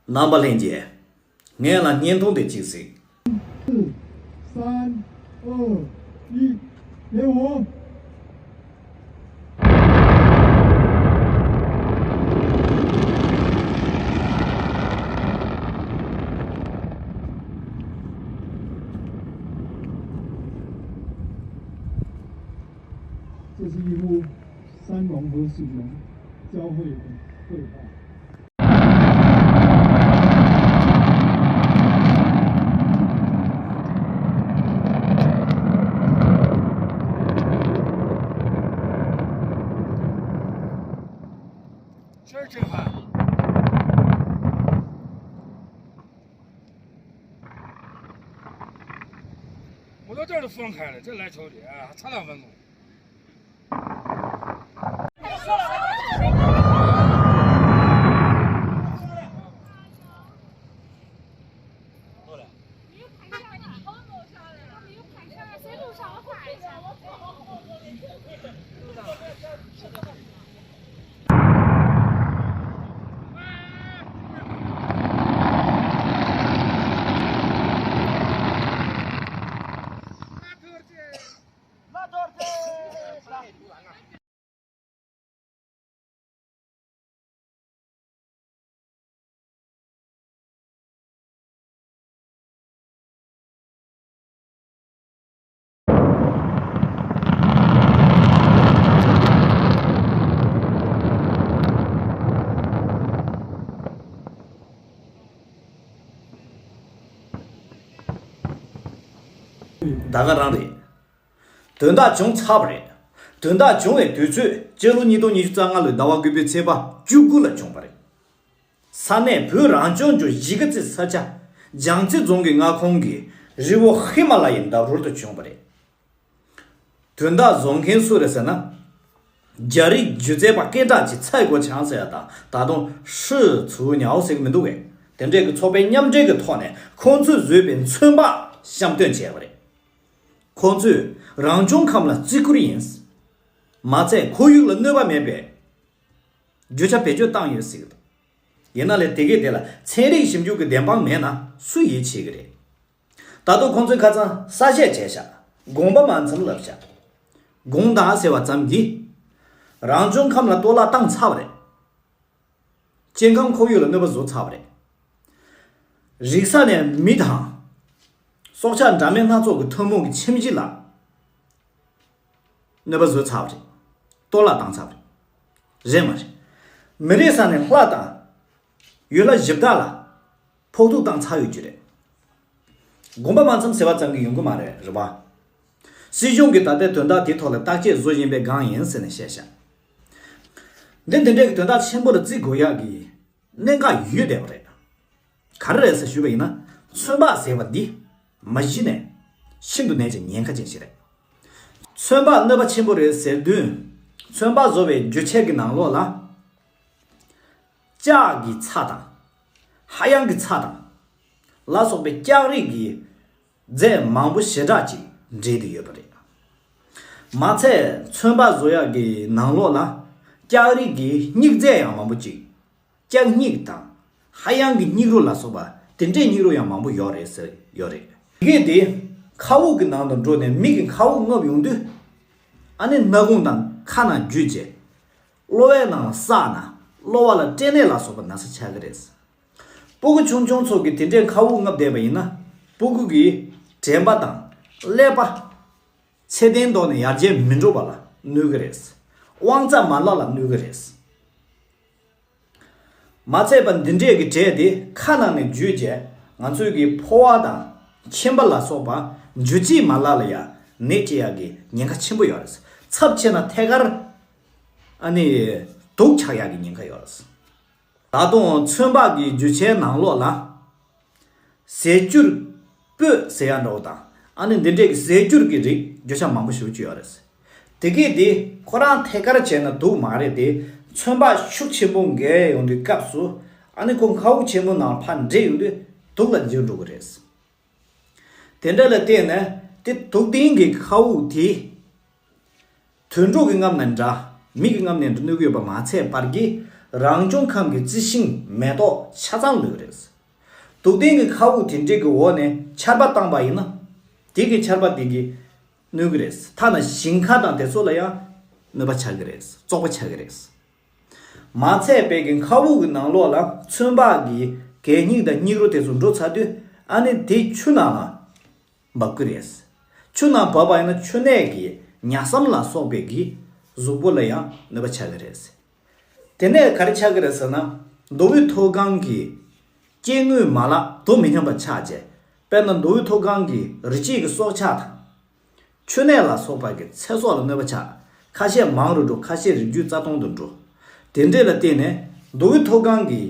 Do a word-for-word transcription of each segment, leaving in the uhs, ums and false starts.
རྣམ་པ་ལྷན་རྒྱས། ངས་ལ་བརྙན་ཐུང་དེ་གཅིག་གཟིགས། 三、二、一，点火。 这是一幕山盟和水盟交汇的对话。 我到这儿都放开了，这来瞧的啊，还差两分钟。 ད་ག་རང་རེད། དོན་དག་བྱུང་ཚར་བ་རེད། དོན་དག་བྱུང་བའི་དུས་ཚོད་སྤྱི་ལོ་ཉིས་སྟོང་ཉི་ཤུ་རྩ་ལྔ་ལོའི་ཟླ་བ་དགུ་པའི་ཚེས་པ་བཅུ་དགུ་ལ་བྱུང་བ་རེད། ས་གནས་བོད་རང་སྐྱོང་ལྗོངས་གཞིས་ཀ་རྩེ་ས་ཆ་འཇང་རྩེ་རྫོང་གི་མངའ་ཁོངས་ཀྱི་རི་བོ་ཧི་མ་ལ་ཡའི་འདབས་རོལ་དུ་བྱུང་བ་རེད། དོན་དག་བཟོ་མཁན་སུ་རེད་ཟེར་ན། རྒྱ་རིགས་སྒྱུ་རྩལ་པ་སྐད་གྲགས་ཅིག་ཚའེ་གོ་ཆང་ཟེར་ཡ་དང་ད་དུང་ཧྲི་ཚུའུ་ཉའོ་ཟེར་གི་མི་འདུག་གས། དེ་འདྲས་ཀྱི་ཚོགས་པའི་མཉམ་འབྲེལ་གྱི་ཐོག་ནས་ཁོང་ཚོས་བཟོས་པའི་ཚོན་པགས་བཤམས་སྟོན་བྱས་པ་རེད། ཁོང་ཚོས་རང་བྱུང་ཁམས་ལ་བརྩི་བཀུར་ཡིན། མ་ཚད་ཁོར་ཡུག་ལ་གནོད་པ་མེད་པའི་རྒྱུ་ཆ་བེད་སྤྱོད་བཏང་ཡོད་ཟེར་གི་འདུག་ཡིན་ན་ལས་དེ་གས་དེ་ལ་ཚན་རིག་ཞིབ་འཇུག་གི་བདེན་དཔང་མེད་ན་སུ་ཡིད་ཆེས་ཀྱི་རེད། ད་དུང་ཁོང་ཚོས་ཁ་སང་གསལ་བཤད་བྱས་ཤག་དགོངས་པ་མ་ཚོམ་ལབ་ཤག་དགོངས་དག་ཟེར་བ་ཙམ་གྱིས། རང་བྱུང་ཁམས་ལ་གཏོར་བརླག་བཏང་ཚར་བ་རེད། སྐྱེ་ཁམས་ཁོར་ཡུག་ལ་གནོད་པ་བཟོ་ཚར་བ་རེད། རིག་ས་ནས་མི་དང་། སྲོག་ཆགས་འདྲ་མིན་སྣ་ཚོགས་ཀྱི་ཐུན་མོང་གི་ཁྱིམ་གཞིས་ལ་གནོད་པ་བཟོས་ཚར་བ་རེད། གཏོར་བརླག་བཏང་ཚར་བ་རེད། རེད་མ་རེད། མི་རིགས་ས་ནས་ལྷ་དང་། ཡུལ་ལྷ་གཞི་བདག་ལ་ཕོག་ཐུག་བཏང་ཚར་ཡོད་རྒྱུ་རེད། དགོངས་པ་མ་ཚོམ་ཟེར་བ་ཙམ་གྱིས་ཡོང་གི་མ་རེད་རེད་པ། སྲིད་གཞུང་གིས་ད་ལྟའི་དོན་དག་དེའི་ཐོག་ལ་བརྟག་དཔྱད་བཟོ་བཞིན་པའི་སྒང་ཡིན་ཟེར་ནས་བཤད་ཤག་འདི་འདི་འདྲའི་དོན་དག་ཆེན་པོ་ལ་བརྩི་དགོས་ཡག་གི་གནད་འགག་ཡོད་བསྡད་པ་རེད། ག་རེ་རེད་ཟེར་ཞུས་པ་ཡིན་ན། ཚོན་པགས་ཟེར་བ་འདི་མ་གཞི་ནས་ཤིན་ཏུ་ནས་ཀྱི་ཉེན་ཁ་ཅན་ཞིག་རེད། ཚོན་པགས་གནོད་པ་ཆེན་པོ་རེད་ཟེར་དུས། ཚོན་པགས་བཟོ་བའི་རྒྱུ་ཆས་ཀྱི་ནང་ལོགས་ལ། ལྕགས་ཀྱི་ཚྭ་དང་། ཧ་ཡང་གི་ཚྭ་དང་། ལ་སོགས་པའི་ལྕགས་རིགས་ཀྱི་རྫས་མང་པོ་ཞེ་དྲག་ཅིག་འདྲེས་ཏེ་ཡོད་པ་རེད། མ་ཚད་ཚོན་པགས་བཟོ་ཡག་གི་ནང་ལོགས་ལ་ལྕགས་རིགས་ཀྱི་སྙིགས་རྫས་ཡང་མང་པོ་ཅིག་ལྕགས་སྙིགས་དང་། ཧ་ཡང་གི་སྙིགས་རོ་ལ་སོགས་པ་དེ་འདྲའི་སྙིགས་རོ་ཡང་མང་པོ་ཡོད་རེད་ཟེར་ཡོད་རེད། དེ་གས་དེ་མཁའ་དབུགས་ཀྱི་ནང་དུ་འགྲོ་ནས་མིག་གིས་མཁའ་དབུགས་རྔུབ་ཡོང་དུས། ཨ་ནི་སྣ་ཁུང་དང་ཁ་ནང་འཇུས་རྗེས། གློ་བའི་ནང་ལ་བསགས་ན་གློ་བ་ལ་སྐྲན་ནད་ལ་སོགས་པ་ན་ཚ་ཆགས་ཀྱི་རེད། སྤུ་གུ་ཆུང་ཆུང་ཚོ་གིས་དེ་འདྲའི་མཁའ་དབུགས་རྔུབ་བསྡད་པ་ཡིན་ན། སྤུ་གུ་གི་དྲན་པ་དང་ཀླད་པ། ཚད་ལྡན་ཐོག་ནས་ཡར་རྒྱས་མི་འགྲོ་བ་ལ་གནོད་ཀྱི་རེད། དབང་རྩ་མ་ལག་ལ་གནོད་ཀྱི་རེད། མ་ཚད་པ་འདི་འདྲས་ཀྱི་གྲས་དེ་ཁ་ནང་ནས་འཇུས་རྗེས་ང་ཚོའི་གི་ཕོ་བ་དང་མཆིན་པ་ལ་སོགས་པ་འཇུ་བྱེད་མ་ལག་ལ་ཡང་ནད་སྐྱེ་ཡག་གི་ཉེན་ཁ་ཆེན་པོ་ཡོད་རེད། ཚབས་ཆེ་ན་ཐད་ཀར་ཨ་ནི་དུག་ཆགས་ཡག་གི་ཉེན་ཁ་ཡོད་རེད། ད་དུང་ཚོན་པགས་ཀྱི་རྒྱུ་ཆའི་ནང་ལོགས་ལ། ཟས་སྐྱུར་སྤོས་ཟེར་ཡ་འདྲ་བོ་དང་ཨ་ནི་འདི་འདྲས་ཀྱི་ཟས་སྐྱུར་གྱི་རིགས་རྒྱུ་ཆ་མང་པོ་ཞེ་པོ་ཅིག་ཡོད་རེད། དེ་གས་དེ་ཁོ་རང་ཐད་ཀར་བྱས་ན་དུག་མ་རེད་དེ། ཚོན་པགས་ཤུགས་ཆེན་པོ་འགེལ་ཡོང་དུས་སྐབས་སུ་ཨ་ནི་ཁོ་མཁའ་དབུགས་ཆེན་པོ་ནང་ཕར་འདྲེས་ཡོང་དུས་དུག་ལ་འགྱུར་འགྲོ་གི་རེད། དེ་འདྲ་ལ་བརྟེན་ནས་དེ་དུག་ལྡན་གྱི་མཁའ་དབུགས་དེ། དུད་འགྲོ་གིས་བརྔབས་ན་འདྲ། མི་གིས་བརྔབས་ན་འདྲ་གནོད་ཀྱི་ཡོད་པ་མ་ཚད་པར་གྱི། རང་བྱུང་ཁམས་ཀྱི་རྩི་ཤིང་མེ་ཏོག་ཆ་ཚང་གནོད་ཀྱི་རེད། དུག་ལྡན་གྱི་མཁའ་དབུགས་དེ་འདྲའི་གི་འོག་ནས་ཆར་པ་བཏང་པ་ཡིན་ན། དེ་གི་ཆར་པ་དེ་གིས་གནོད་ཀྱི་རེད། ཐ་ན་ཞིང་ཁ་དང་དེ་ཚོ་ལ་ཡང་གནོད་པ་ཆགས་ཀྱི་རེད། བཙོག་པ་ཆགས་ཀྱི་རེད། མ་ཚད་པའི་གི་མཁའ་དབུགས་ཀྱི་ནང་ལོགས་ལ་ཚོན་པ་གི་གད་སྙིགས་དང་སྙིགས་རོ་དེ་ཚོ་འགྲོ་ཚར་དུས། ཨ་ནི་དེ་ཆུ་ནང་ལ་འབབ་ཀྱི་རེད། ཆུ་ནང་བབས་པ་ཡིན་ན་ཆུ་གནས་ཀྱི་ཉ་སྲམ་ལ་སོགས་པའི་གི་གཟུགས་པོ་ལ་ཡང་གནོད་པ་ཆགས་ཀྱི་རེད། དེ་ནས་ག་རེ་ཆགས་ཀྱི་རེད་ཟེར་ན། མདོ་དབུས་མཐོ་སྒང་གི་སྐྱེ་དངོས་མ་ལག་དོ་མི་མཉམ་པ་ཆགས་རྗེས། དཔེར་ན་མདོ་དབུས་མཐོ་སྒང་གི་རི་སྐྱེས་ཀྱི་སྲོག་ཆགས་དང་། ཆུ་གནས་ལ་སོགས་པ་གི་ཚེ་སྲོག་ལ་གནོད་པ་ཆགས། ཁ་ཤས་མང་རུ་འགྲོ། ཁ་ཤས་རིགས་རྒྱུད་རྩ་སྟོང་དུ་འགྲོ། དེ་འདྲས་ལ་བརྟེན་ནས་མདོ་དབུས་མཐོ་སྒང་གི་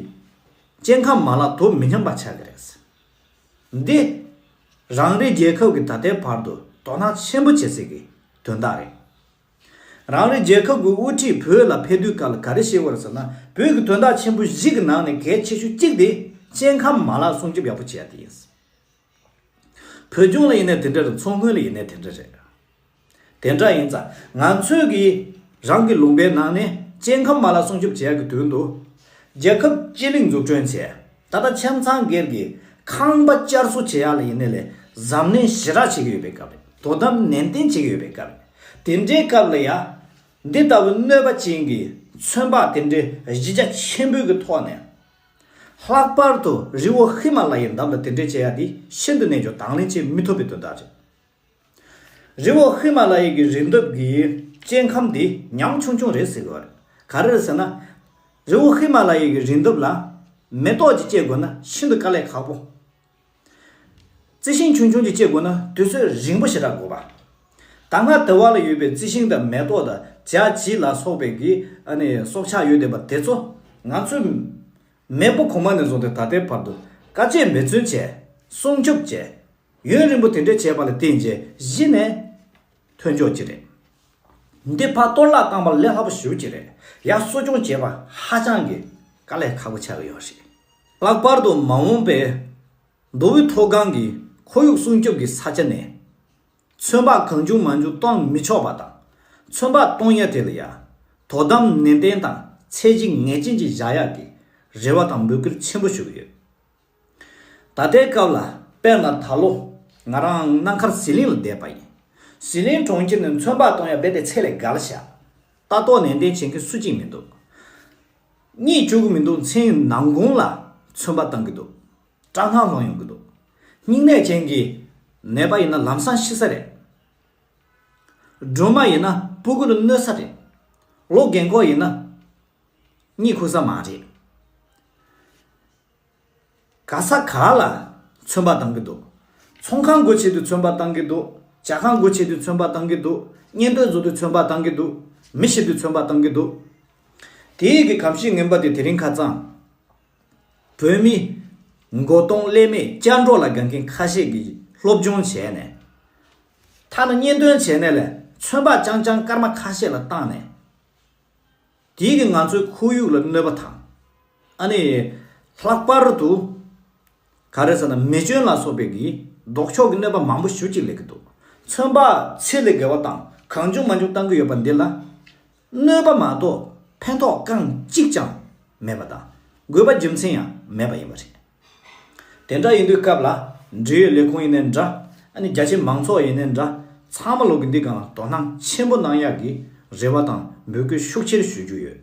སྐྱེ་ཁམས་མ་ལག་དོ་མི་མཉམ་པ་ཆགས་ཀྱི་རེད། འདི་རང་རེའི་རྒྱལ་ཁབ་ཀྱིས་ད་ལྟའི་བར་དུ་དོ་སྣང་ཆེན་པོ་བྱེད་སའི་གི་དོན་དག་རེད། རང་རེའི་རྒྱལ་ཁབ་ཀྱི་དབུ་ཁྲིད་བོད་ལ་ཕེབས་དུས་སྐབས་ལ་ག་རེ་བཤད་ཀྱི་ཡོད་རེད་ཟེར་ན། བོད་ཀྱི་དོན་དག་ཆེན་པོ་བཞི་གི་ནང་ནས་གལ་ཆེ་ཤོས་གཅིག་དེ་སྐྱེ་ཁམས་མ་ལག་སྲུང་སྐྱོབ་ཡག་པོ་བྱེད་ཡ་དེ་ཡིན། བོད་ལྗོངས་ལ་ཡིན་ནའི་དེ་འདྲ་རེད། མཚོ་སྔོན་ལ་ཡིན་ནའི་དེ་འདྲ་རེད། དེ་འདྲ་ཡིན་ཙང་ང་ཚོས་ཀྱིས་རང་གི་ལུང་པའི་ནང་ནས་སྐྱེ་ཁམས་མ་ལག་སྲུང་སྐྱོབ་བྱེད་ཡག་གི་དོན་དུ། རྒྱལ་ཁབ་སྤྱི་གླིང་འཛུགས་སྐྲུན་བྱས། ད་ལྟ་ཁྱིམ་ཚང་སྒེར་གྱི་ཁང་པ་བསྐྱར་གསོ་བྱེད་ཡག་ལ་ཡིན་ནའི་ལས་འཛམ་གླིང་ཞེ་དྲག་བྱེད་ཀྱི་ཡོད་པའི་སྐབས་རེད། དོ་དམ་ནན་ཏན་བྱེད་ཀྱི་ཡོད་པའི་སྐབས་རེད། དེ་འདྲའི་སྐབས་ལ་ཡ། འདི་ལྟ་བུའི་གནོད་པ་ཅན་གྱི་ཚོན་པ་དེ་འདྲའི་གཞི་རྒྱ་ཆེན་པོའི་གི་ཐོག་ནས། ལྷག་པར་དུ་རི་བོ་ཧི་མ་ལ་ཡའི་འདབས་ལ་དེ་འདྲའི་བྱེད་ཡ་དེ་ཤིན་ཏུ་ནས་ཀྱང་དང་ལེན་བྱེད་མི་ཐུབ་པའི་དོན་དག་རེད། རི་བོ་ཧི་མ་ལ་ཡའི་གི་རི་འདབས་ཀྱི་སྐྱེ་ཁམས་དེ་ཉམ་ཆུང་ཆུང་རེད་ཟེར་གྱི་ཡོད་རེད། ག་རེ་རེད་ཟེར་ན། རི་བོ་ཧི་མ་ལ་ཡའི་གི་རི་འདབས་ལ་མེ་ཏོག་ཅིག་སྐྱེ་དགོས་ན་ཤིན་ཏུ་དཀའ་ལས་ཁག་པོ། རྩི་ཤིང་ཆུང་ཆུང་ཅིག་སྐྱེ་དགོས་ན་དུས་ཚོད་རིང་པོ་ཞེ་དྲག་དགོས་པ། ད་སྔ་དེ་བ་ལ་ཡོད་པའི་རྩི་ཤིང་དང་མེ་ཏོག་དང་བྱ་བྱིའུ་ལ་སོགས་པའི་གི་ཨ་ནི་སྲོག་ཆགས་ཡོད་བསྡད་པ་དེ་ཚོ་ང་ཚོས་མེས་པོ་གོང་མ་ནས་བཟུང་སྟེ་ད་ལྟའི་བར་དུ་དཀའ་སྤྱད་འབད་བརྩོན་བྱས། སྲུང་སྐྱོབ་བྱས། ཡུན་རིང་པོ་དེ་འདྲ་བྱས་པ་ལ་བརྟེན་རྗེས་གཞི་ནས་ཐོན་ཆོག་གི་རེད། འདི་ཕར་གཏོར་བརླག་བཏང་བ་ལས་སླ་པོ་ཞེ་པོ་ཅིག་རེད། ཡར་གསོ་སྐྱོང་བྱེད་པ་ཧ་ཅང་གི་དཀའ་ལས་ཁག་པོ་ཆགས་ཀྱི་ཡོད་རེད། ལྷག་པར་དུ་མ་འོངས་པའི་མདོ་དབུས་མཐོ་སྒང་གི་ཁོར་ཡུག་སྲུང་སྐྱོབ་ཀྱི་ས་ཆ་ནས་ཚོན་པ་གང་བྱུང་མང་བྱུང་གཏོང་མི་ཆོག་པ་དང་། ཚོན་པ་གཏོང་ཡ་དེ་ལ་ཡ་དོ་དམ་ནན་ཏན་དང་ཚད་གཞི་ངེས་ཅན་ཅིག་བཞག་ཡག་གི་རེ་བ་དང་འབོད་སྐུལ་ཆེན་པོ་ཞུ་གི་ཡོད། ད་ལྟའི་སྐབས་ལ་དཔེར་ན་ད་ལོ་ང་རང་གནམ་མཁར་ཟི་ལིང་ལ་བསྡད་པ་ཡིན། ཟི་ལིང་གྲོང་ཁྱེར་ནས་ཚོན་པ་གཏོང་ཡ་རྦད་དེ་ཚད་ལས་བརྒལ་བཞག། ལྟ་རྟོག་ནན་ཏན་བྱེད་མཁན་སུ་གཅིག་མི་འདུག། གཉིད་བཅུག་གི་མི་འདུག། མཚན་ནམ་གུང་ལ་ཚོན་པ་བཏང་གི་འདུག། སྐྲག་སྣང་སློང་ཡོང་གི་འདུག། སྙིང་ནད་ཅན་གྱི་ནད་པ་ཡིན་ན་ལམ་སང་ཤི་ས་རེད། སྦྲུམ་མ་ཡིན་ན་སྤུ་གུ་ལ་གནོད་ས་རེད། ལོ་རྒན་འཁོགས་ཡིན་ན་གཉིད་ཁུག་ས་མ་རེད། ག་ས་ག་ལ་ཚོན་པ་བཏང་གི་འདུག། ཚོང་ཁང་སྒོ་ཕྱེ་དུས་ཚོན་པ་བཏང་གི་འདུག། ཇ་ཁང་སྒོ་ཕྱེ་དུས་ཚོན་པ་བཏང་གི་འདུག། གཉེན་སྟོན་བཟོ་དུས་ཚོན་པ་བཏང་གི་འདུག། མི་ཤི་དུས་ཚོན་པ་བཏང་གི་འདུག། དེའི་གི་གམ་གཤིས་ངན་པ་དེ་དེ་རིང་ཁ་སང་བོད་མི་མགོ་སྟོང་ཀླད་མེད་བཅར་འདྲི་ལ་དགའ་མཁན་ཁ་ཤས་ཀྱིས་སློབ་སྦྱོང་བྱས་ནས། ཐ་ན་གཉེན་སྟོན་བྱས་ནས་ལས་ཚོན་པ་རྐྱང་རྐྱང་སྐར་མ་ཁ་ཤས་ལ་བཏང་ནས། དེའི་གི་ང་ཚོའི་ཁོར་ཡུག་ལ་གནོད་པ་དང་། ཨ་ནི། ལྷག་པར་དུ། ག་རེ་ཟེར་ན་མེ་སྐྱོན་ལ་སོགས་པའི་གི་ལྡོག་ཕྱོགས་ཀྱི་གནོད་པ་མང་པོ་ཞེ་པོ་ཅིག་སླེབས་ཀྱི་འདུག། ཚོན་པ་ཚད་ལས་བརྒལ་བ་དང་གང་བྱུང་མང་བྱུང་བཏང་གི་ཡོད་པ་འདི་ལ། གནོད་པ་མ་གཏོགས་ཕན་ཐོགས་རྐང་གཅིག་ཀྱང་མེད་པ་དང་། དགོས་པ་རྒྱུ་མཚན་ཡང་མེད་པ་ཡིན་པ་རེད། དེ་འདྲ་ཡིན་དུས་སྐབས་ལ་འབྲེལ་ཡོད་ལས་ཁུངས་ཡིན་ནའི་འདྲ། ཨ་ནི་རྒྱ་ཆེ་མང་ཚོགས་ཡིན་ནའི་འདྲ། ཚང་མ་ལོག་གི་འདི་སྒང་ལ་དོ་སྣང་ཆེན་པོ་གནང་ཡག་གི་རེ་བ་དང་འབོད་སྐུལ་ཤུགས་ཆེར་ཞུ་རྒྱུ་ཡོད།